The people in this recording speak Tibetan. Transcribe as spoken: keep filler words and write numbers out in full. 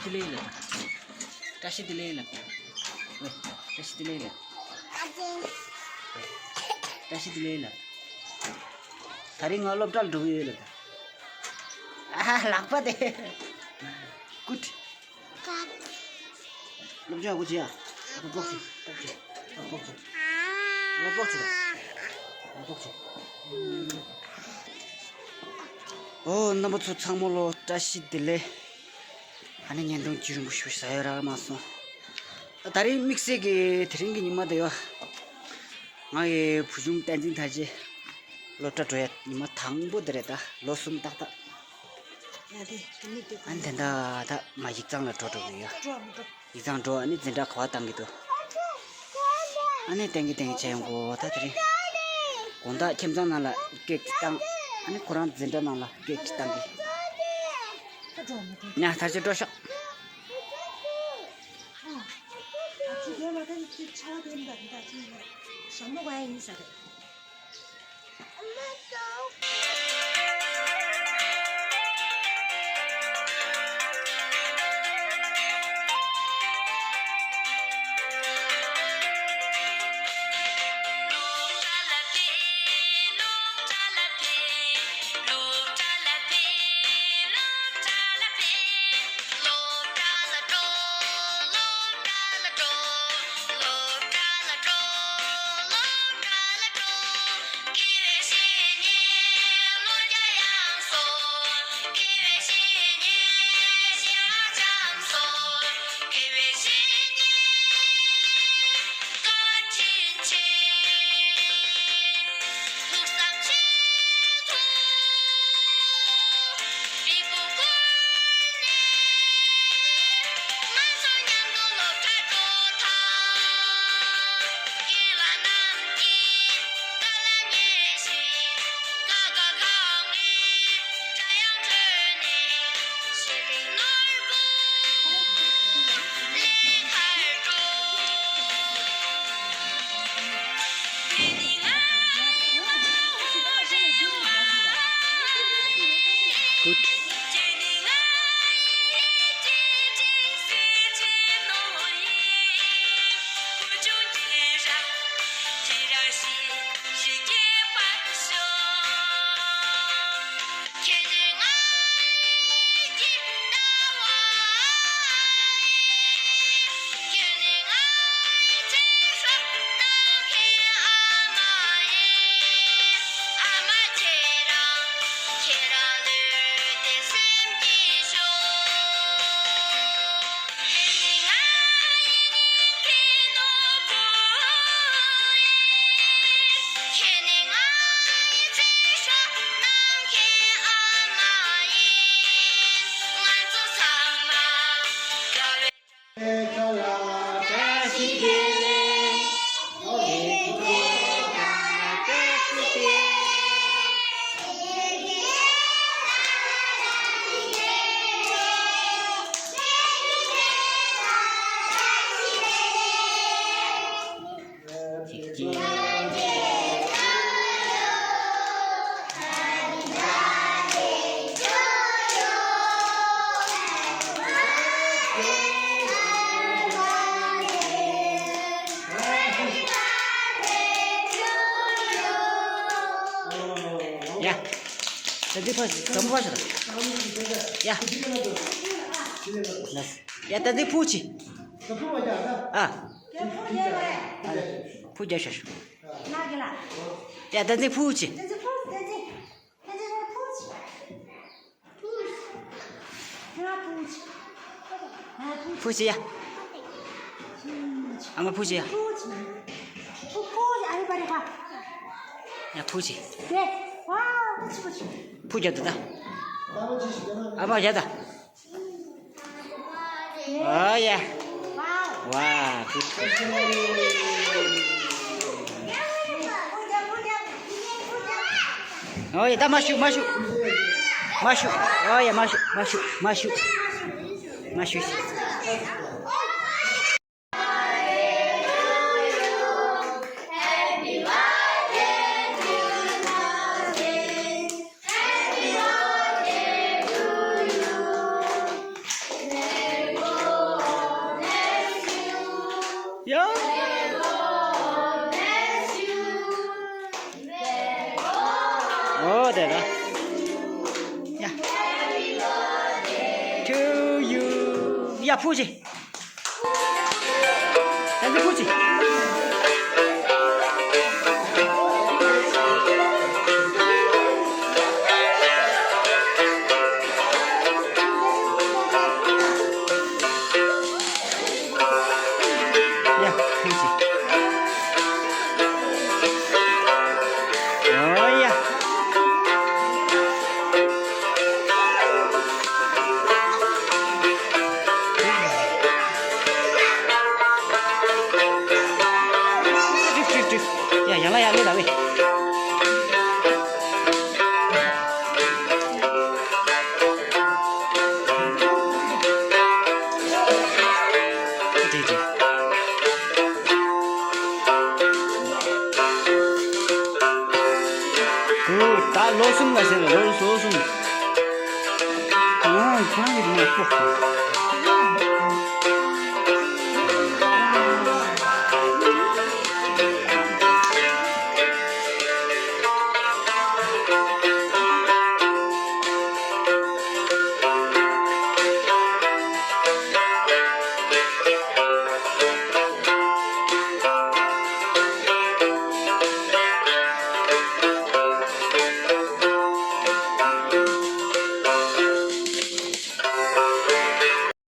བདེ་ལེགས་ལགས། བཀྲ་ཤིས་བདེ་ལེགས་ལགས། ཝེ། བཀྲ་ཤིས་བདེ་ལེགས་ལགས། བཀྲ་ཤིས་བདེ་ལེགས་ལགས། ད་རིང་ང་སློབ་གྲྭ་ལ་འགྲོ་གི་ཡོད་ལགས། ཨ་ལག་པ་དེ། ཀུད། སློབ་སྦྱོང་ཡག་པོ་བྱེད་ཡ། ཨ་ཕ་ལྐོག་ཅིག་ལྐོག་ཅིག་ཨ་ཕ་ལྐོག་ཅིག་ཨ་ཕ་ལྐོག་ཅིག་ཨ་ཕ་ལྐོག་ཅིག་ཨོ་རྣམ་པ་ཚོ་ཚང་མ་ལོ་བཀྲ་ཤིས་བདེ་ལེགས། ཨ་ནི་བརྙན་ཐུང་བརྒྱུད་རིང་པོ་ཞིག་བཟོ་ཡ་རག་མ་སོང་། ད་རིང་དམིགས་བསལ་གྱི་དེ་རིང་གི་ཉི་མ་དེ་ཡོད། ང་ཡི་བུ་ཆུང་བསྟན་འཛིན་ཐར་རྗེ་སློབ་གྲྭ་འགྲོ་ཡ་ཉི་མ་དང་པོ་དེ་རེད། ད་ལོ་གསུམ་ཏག་ཏག་ཨ་ནི་དེ་འདྲ་ད་མ་ཡིག་ཚང་ལ་འགྲོ་འགྲོ་གི་ཡོད། ཡིག་ཚང་འགྲོ་ཨ་ནི་འཛིན་གྲྭ་ག་བ་བཏང་གི་འདུག་ཨ་ནི་བསྟན་གི་བསྟན་གི་བྱས་ཡོང་གོ། ད་དེ་རིང་དགོང་དག་ཁྱིམ་ཚང་ནང་ལ་སྐད་ཅིག་བཏང་། ཨ་ནི་ཁོ་རང་འཛིན་གྲྭ་ནང་ལ་སྐད་ཅིག་བཏང་གི་ཉ་ཐར་ཆེ་འགྲོ་ཤོག Good. ཡ། ད་འདི་ཕ་དམ་པ་ཕ་ཤ་ར། ཡ། ལགས། ཡ་ད་འདི་ཕུ་ཆི། ཨ། ཕུ་རྒྱ་ཤ་ཤ། ཡ་ད་འདི་ཕུ་ཆི། ཕུ་ཆི་ཡ། ཨ་མ་ཕུ་ཆི་ཡ། ཡ་ཕུ་ཆི། ཕུ་རྒྱ་ད་ད། ཨ་མ་རྒྱ་ད། ཨོ་ཡ། ཝ། ཨོ་ཡ། ད་མ་ཤུ་མ་ཤུ། མ་ཤུ། ཨོ་ཡ། མ་ཤུ་མ་ཤུ་མ་ཤུ། མ་ཤུ། ཡ། ཨོ་དེ་ལ། ཡ། To you. ཡ་ཕུ་ཅི། ད་འདི་ཕུ་ཅི། ཡ་ཕུ་ཅི། ཨོ་ཡ། ཀྲིག་ཀྲིག་ཀྲིག་ཡ་ཡང་ལ་ཡ་ལེ་ལ་ལེ། ཀྲིག་ཀྲིག་ཀུ་ད་ལོ་གསུམ་ལ་ཟེར་བའི་ལོ་ལོ་གསུམ། ཨང་ཁོ་རང་གི་མ་ཤོག